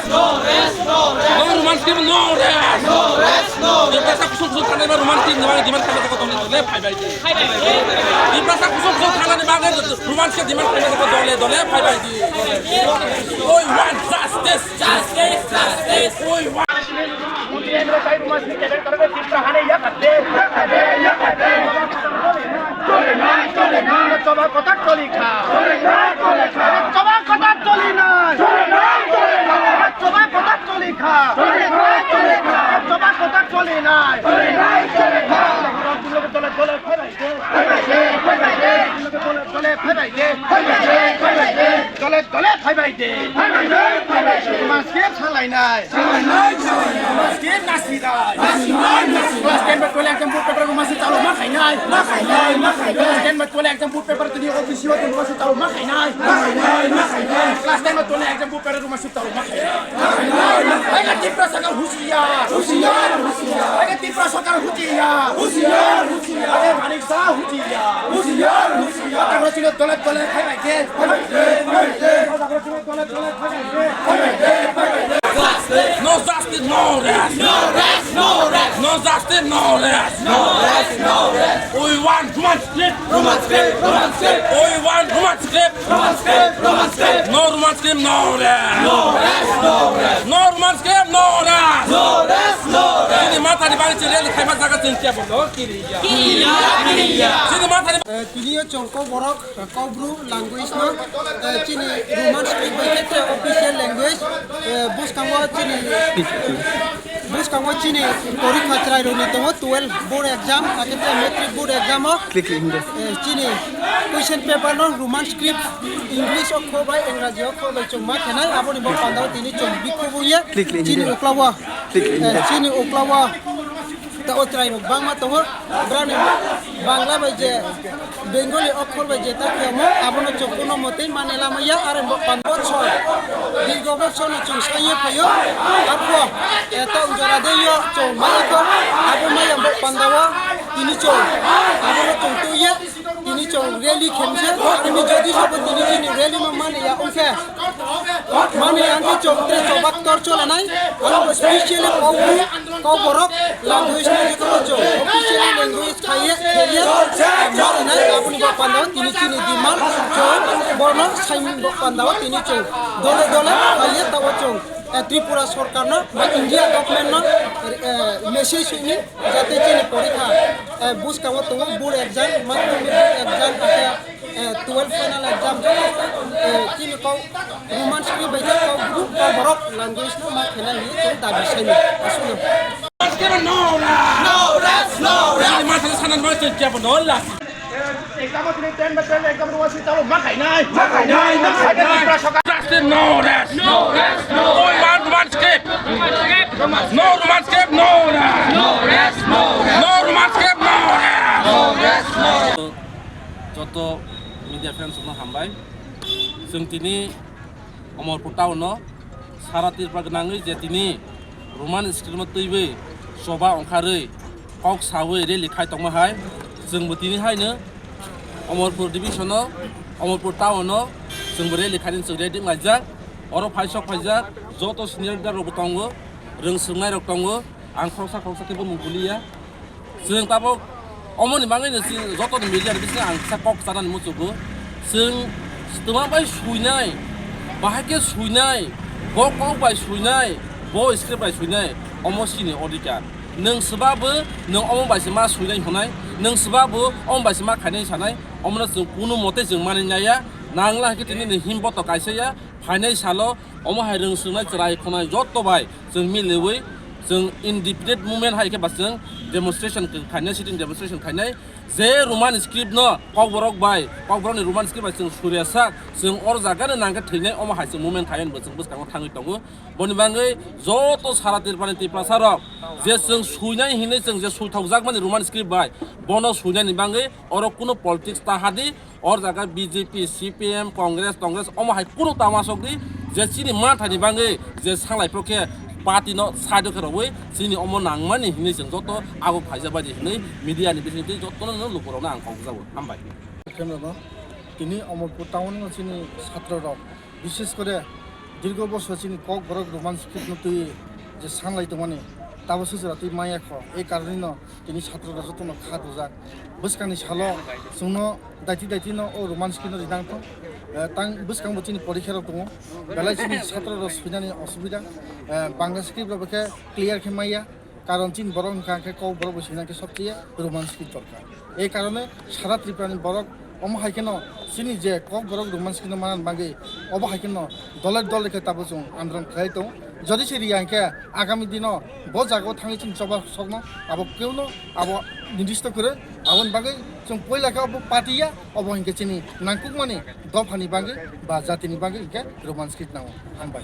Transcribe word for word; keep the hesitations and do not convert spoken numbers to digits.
No rest, no rest. No Roman script, no rest. No rest, no rest. Tiprasa kusung kusung thanai ba Roman script ni bagwi demand khaina jaga tongni dole phai bai di. Tiprasa kusung kusung thanani bagwi Roman script demand khaina jaga dole dole phai bai di. We want justice. Justice, justice. We want. Choba kotha choli kha. Choba kotha choli nai. Choba kotha choli kha. Choba kotha choli nai. Dole, dole, dole, phai bai de. Dole, dole, phai bai de. Maske phalai nai. Maske nasi nai. Class ten bai twelve exam board paper tini office o tini masi chalo ma khainai. Class ten bai twelve exam board paper tini office o tini masi chalo ma khainai. Class ten bai twelve exam board paper tini masi chalo ma khainai. Hai ka Tipra sarkar husiar. Husiar, husiar. Hai ka Tipra sarkar husiar. Husiar, husiar. Hai ka Manik Saha husiar. Husiar, husiar. Hai ka Rosina dole dole khai bai khe. Khai bai khe, khai bai khe. No justice, no rest. No rest, no rest. No justice, no rest. No rest, no rest. We want Roman script. Roman script, Roman script. We want Roman script. Roman script, Roman script. No Roman script, no rest. No rest, no rest. No Roman script, no rest. No rest, no rest. Chini mathani bagwi chini rally khaima jaga chini tebo no kiriya. Kiriya, kiriya. Chini mathani Eh, tini o chwng kok borok Kokbru language no, eh, chini Roman script bai khe official language, eh, bwskango chini, bwskango chini porikha chwrai rok ni tongo twelve board exam, hakhe tei matric board exam o, eh, chini question paper no Roman script, English o kho bai, Engraji o kho bai chwng ma khenai, aboni bo pandao tini chwng bikhubu ye, chini uklao, eh, chini uklao. Ta o chwrai rok bangma tongo, brani Bangla bai je Bengali okhor bai je ta khemo, abono chwng kuno motwi mane lama ya, are bo pan bochor, dirgo bochor no chwng saiye phaio, arpho, eh, ta jora de yo chwng maya kho, abo maya bo pandao tini chwng, abono chwng tuye, tini chwng rally khemse, tini jodi sobo tini chini rally no mane ya ungkhe. Mani ang khe chwng tre chobak tor cholanai, ang bo specially Kokbru, Kokborok language no joto chwng officially language khaiye, khaiye, marinai, aboni bo pandao tini chini demand chwng borno saimung bo pandao tini chwng dole dole khaiye, tabo chwng, eh, Tripura sorkar no ba India government no, eh, message hwnwi jate chini porikha, eh, bwskango tongo board exam, madhyamik exam, ake Eh, twelve final exam joto, eh, chini kok Roman script bai khe Kokbru, Kokborok language no ma khenai hinwi chwng dabi saimung aswkno. No rest, no rest. Exam o tini ten by ten exam rwma si chalo ma khainai. Ma khainai, ma khainai. Trust in no rest. No rest, no rest. We want Roman script. No Roman script, no rest. No rest, no rest. No Roman script, no rest. No rest, no rest. Joto media fans rokno hambai. Chwng tini Omorpur town o sara Tripura gwnangwi je tini Roman script no twiwi choba ongkharwi kok sawi rally khai tongma hai. Chwngbo tini haino Omorpur division o Omorpur town o chwngbo rally khaini chwng ready wnglaijak. Oro phaisok phaijak joto senior leader rokbo tongo, rwng swrwngnai rok tongo. Ang khoroksa khoroksa khe bumung buliya. Chwng tabuk omoni bagwino chini jotoni media ni bisingo ang kisa kok chanani muchungo. Chwng twma bai suinai, bahai khe suinai, bo kok bai suinai, bo script bai suinai, omo chini odhikar. Nwng swbabo nwng omo bai se ma suinai hwnai, nwng swbabo omo bai se ma khainai sanai, omono chwng kunu mote chwng manwi naiya. Nangla hwnkhe tini ni himboto kaisa ya, phainai salo omo hai rwng swrwngnai chwrai khonai joto bai chwng miliwi chwng independent movement hai khe ba chwng demonstration khainai, sitting demonstration khainai. Je Roman script no Kokborok bai, Kokborok ni Roman script bai chwng suriasak, chwng or jaga no nangkhe thwinai, omo hai chwng movement khai bo chwng bwskango thangwi tongo. Boni bagwi joto sara Tripura ni Tiprasa rok je chwng suinai hinwi chwng je suithokjakmani Roman script bai, bono suinani bagwi oro kuno politics ta hadi. Or jaga B J P, C P M, Congress, Congress omo hai kunu tama sokdi je chini manthani bagwi je sanglai phro khe party no side o khe rwwi chini omo nangmani hinwi chwng joto abo phaijak bai di hinwi media ni bisingtwi jotono no lukurokno ang kok jago. Hambai. Khe no tini Omorpur town o chini chhatro rok, bishes kore Dirgo bosor chini Kokborok Roman script no twi je sanlai tongmani, tabo sujra twi maya kho. Ei karonino tini chhatro rok jotono kha rwjak. Bwskangni salo chwngno daiti daiti no o Roman script no rinang thung. Eh, tang bwskango chini porikha rok tongo. Belai chini chhatro rok swinani osubida. Eh, Bangla script rok khe clear khe maya. Karon chini borok hwnkha khe Kokborok bo swinang khe sobcheye Roman script dorkar. Ei karone sara Tripura ni borok omo hai kheno chini je Kokborok Roman script no manani bagwi obo hai kheno dole dole khe tabo chwng andolon khlai tongo. Jodi se riya hwnkhe agami dino bo jagao thangwi chini choba sokno abo kewno abo nirdisto kwrwi. Aboni bagwi chwng poila khe obo party ya, obo hwnkhe chini nangkukmani dophani bagwi ba jatini bagwi hwnkhe Roman script nango. Hambai.